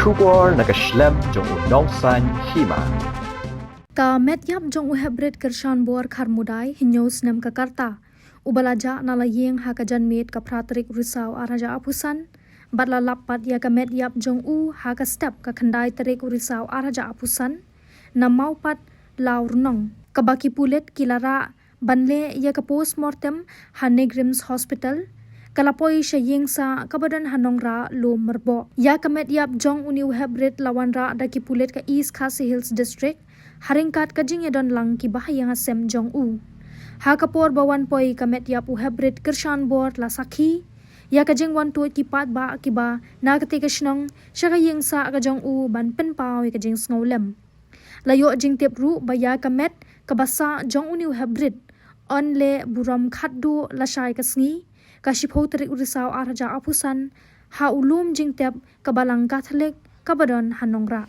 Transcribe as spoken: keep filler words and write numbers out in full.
Khubor na ka shlem jong u nongsaiñ hima. Ka met ïap jong u Hepbrit Kyrshanbor Kharmudai, hynñiew snem ka rta, uba la jah na la ïing ha ka janmiet ka phra tarik u Risaw ar hajar arphew san, bad la lap pat ïa ka met ïap jong u ha ka step ka khyndai tarik u Risaw ar hajar arphew san, na Mawpat, Lawrynong, kaba ki pulit ki la rah ban leh ïa ka post mortem ha NEIGRIHMS Hospital, ka la poi sha ïing sah kaba don ha Nongrah, Lum Myrboh. Ïa ka met ïap jong une u Hepbrit la wanrah da ki pulit ka East Khasi Hills District, ha ryngkat ka jingïadon lang ki bahaïing hasem jong u. Ha ka por ba wan poi ka met ïap u Hepbrit Kyrshanbor la sakhi ïa ka jingwan tuid ki paidbah kiba na kata ka shnong sha ka ïing sah ka jong u ban pynpaw ïa ka jingsngewlem. La ïoh jingtip ruh ba ïa ka met kaba sah jong une u Hepbrit yn leh burom khatduh lashai ka sngi, ka shiphew tarik u Risaw ar hajar arphew san, ha u lum jingtep ka Balang Katholik kaba don ha Nongrah.